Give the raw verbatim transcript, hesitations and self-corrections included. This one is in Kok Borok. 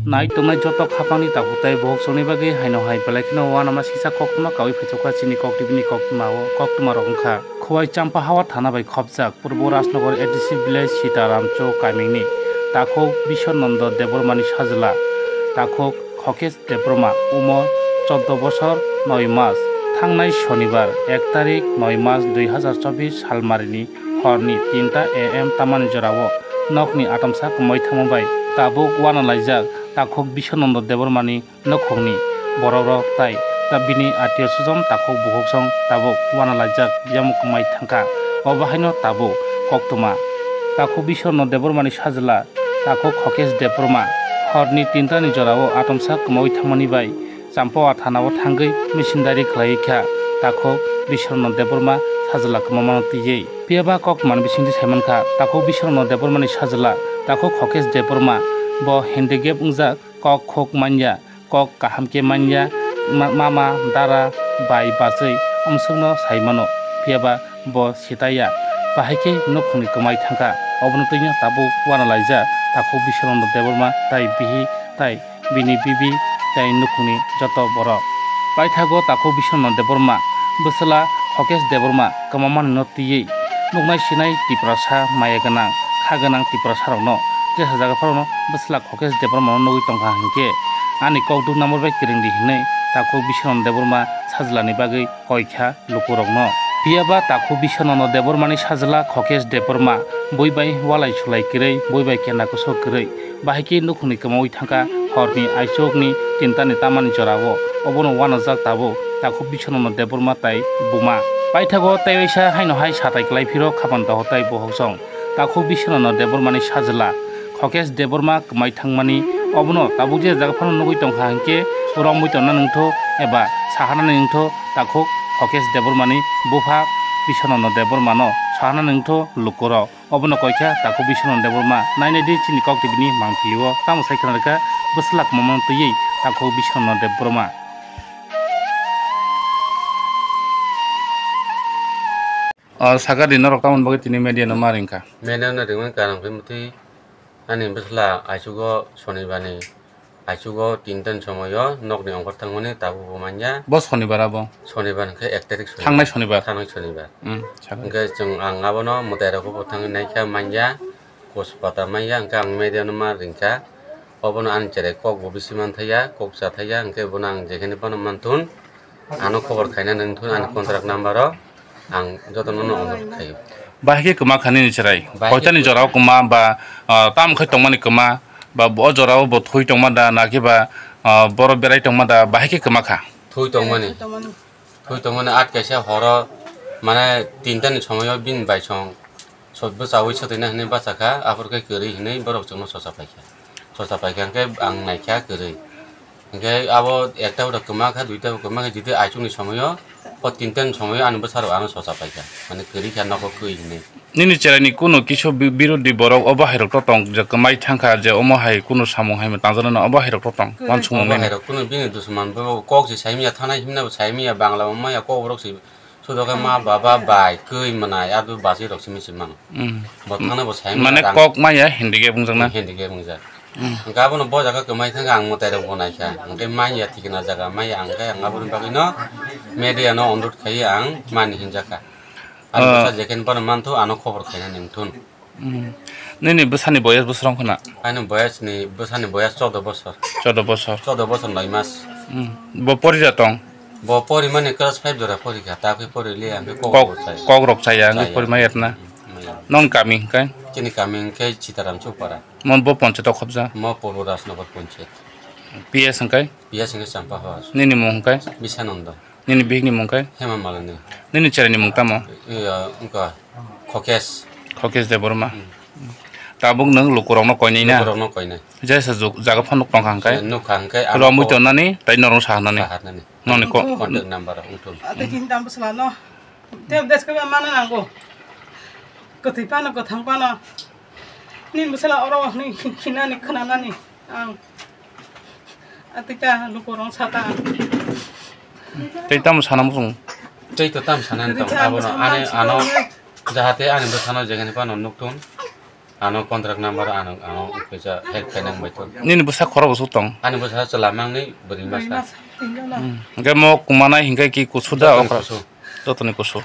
Nai tongnai joto khapangni takhuk tei bokhok songni bagwi haino hai belai kheno uanama sisa koktwma kaui phaijak kha chini kok T V ni koktwmao, koktwma rok wngkha. Khowai Champahawa thana bai khopjak Purbo Rajnagar A D C village Sitaram Chowk kamini takhuk Biswanondo Debbarmani sajla takhuk Khokesh Debbarma, umor chordo bosor noi mas, thangnai Shonibar ek tarik noi mas dui hazar chobbish salmarini horni tinta A M tamani jorao nokni atomsa kwmai thangma bai tabuk uanalaijak takhuk Biswanondo Debbarmani nukhungni borokrok tai ta bini atio swjam takhuk bukhuk song tabuk uanalaijak yamung kwmai thangkha. Obo haino tabuk koktwma takhuk Biswanondo Debbarmani sajla takhuk Khokesh Debbarma horni tinta ni jorao atomsa kwmaui thangmani bai Champawa thanao thangwi misindari khlaiwi kha takhuk Biswanondo Debbarma sajla kwmamano twiwi. Phiyaba koktwmani bisingtwi saimankha takhuk Biswanondo Debbarmani sajla takhuk Khokesh Debbarma bo handicap wngjak, kok khuk manya, kok kaham khe manya, ma-, mama, dara, bai, bachwi, omsokno sai mano, phiyaba bo sitaya. Bahai khe nukhungni kwmai thangkha, obono twino tabuk uanalaijak takhuk Biswanondo Debbarma tai bihik tai bini bibi tai nukhungni joto borok. Paithago takhuk Biswanondo Debbarma bwsla Khokesh Debbarma kwmamanino twiwi nuknai sinai Tiprasa maya gwnang, kha gwnang Tiprasarokno jesa jaga phano bwsla Khokesh Debbarmano nugwi tongkha hinkhe ani kok duk namar bai kwrwngdi hinwi takhuk Biswanondo Debbarma sajlani bagwi koikha lukurokno. Phiyaba takhuk Biswanondo Debbarmani sajla Khokesh Debbarma bui bai walai sulai kwrwi, bui bai kena kuso kwrwi, bahai khe nukhungni kwmaui thangkha horni aichukni tintani tamani jorao. Obono uanajak tabuk takhuk Biswanondo Debbarma tai buma. Paithago tei waisa haino hai satai kwlai phiro khapan dohor tai bohok song. Takhuk Biswanondo Debbarmani sajla Khokesh Debbarma kwmai thangmani obono tabuk je jaga phano nugwi tongkha hinkhe romwi tonna nungtho eba saharnani nungtho takhuk Khokesh Debbarmani bupha Biswanondo Debbarmano saharnani nungtho lukurok. Obono koikha takhuk Biswanondo Debbarma nainai di chini kok T V ni mangpili o tamo sai khna rwkha bwsla kwmamano twiwi takhuk Biswanondo Debbarma. O saka di norok tamoni bagwi tini media no ma ringkha. Media no ringmani karon khe mwtwi ani bwsla aichugo Shonibar ni, aichugo tinta ni somoyo nokni ongkhor thangmani tabuk bo manya. Bo Shonibar abo? Shonibar hwnkhe ek tarik Shonibar. Thangnai Shonibar? Thangnai Shonibar. Hmm, saka. Hwnkhe chwng ang abono mwtai rokbo bo thangwi naikha manya, kospata manya, hwnkhe ang media no ma ringkha. Obono ani cherai kok bo bisi manthaya, kok chathaya, hwnkhe bono ang jekheno phano manthun. Ano khobor khaina nangthun ani contract number o ang jotono no onurodh khaio. Bahai khe kwma kha nini chwrai? Bahai khe koitani kwma. Jorao kwma ba, ah, tamo khai tongmani kwma ba, bo jorao bo thui tongma da na khe ba, ah, boro berai tongma da, bahai khe kwma kha? Thui tongmani. Thui tongmani. Thui tongmani at kaisa horo mane tinta ni somoyo bini baisong sot bwchaui swtwina hinwi bachakha, aphuru khe kwrwi hinwi borok chwngno sosa paikha. Sosa paikha hwnkhe ang naikha kwrwi. Hwnkhe abo ekta bo kwma kha, duita bo kwma kha, jiti aichukni somoyo, o tinta ni somoyo ani bwsarok ano sosa paikha. Mane kwrwi kha nogo kwi hinwi. Nini cheraini kunu kisu bi-, birodhi borok obo hairok to tong je kwmai thangkha je omo hai kunu samung hai tangjana no obo hairok to tong. Kwrwi. Wansukmung nini. Obo hairok kunu bini dusman bo kok se saimya thanai himna bo saimya Bangla bo maya kok borok se. Sudo khe ma, baba, bai, kwi, mwnai, abo bachwi rok simi se mano. Hmm. Bo thangna bo sai mano. Mane kok maya handicap wngjakna? Handicap wngjak. Hmm. Hwnkhe abono bo jaga kwmai thangkhe ang mwtai rok bo naikha. Hwnkhe manya thikna jaga maya ang khe ang aboni bagwino media no onurodh khaiwi ang mani hinjakha. Ani bwsa jekheno bono manthu ano khobor khaina nangthun. Hmm. Nini bwsani boyas bwswrwng khna? Ani boyas ni, bwsani boyas chordo bosor. Chordo bosor. Chordo bosor noi mas. Hmm. Bo porija tong? Bo porimani class five jora porikha, ta khe porili ang khe kok Kok, bo chaya. Kok rok chaya, ang khe Chaya. Porimai atna. Hmm, maya. Non kami hwnkhe? Chini kami hwnkhe Sitaram Chupara. Mon bo ponchayat o khobja? Mo Purbo Rajnagar ponchayat. P S hwnkhe? P S hwnkhe Champa Hor. Nini mung hwnkhe? Bisanondo. Nini bihikni mung khe? Hema Malani. Nini cheraini mung tamo? Iya, wngkha Khokesh. Khokesh Debbarma. Hmm. Tabuk nwng lukurokno koinai na? Lukurokno koinai. Jesa jug-, jaga phano tongkha hwnkhe? Nukha hwnkhe ano Romwi ko- tongnani, tai norok saharnani. Saharnani. Noni ko- Contact number wngthun. Ate chinta bwsla no. Te desh ke mana nango. Kwthwi phano, kwthang phano. Nini bwsla oro hwnwi khinani, khwnanani. Ang. Atika lukurok sata. Tei tamo sana muchung? Tei to tam sana tong. Rikha ang abono sana ani muchung ano jahate ani bwsano jegani phano nukthun. Ano contract number ano, ano kaisa help khainang bai to. Nini bwsa khoro bwswk tong? Ani bwsa chwla mangni bwrwi masa. Hmm. Hwnkhe mo kumanai hwnkhe ki kusu da Jotoni okra? Kusu. Jotoni kusu.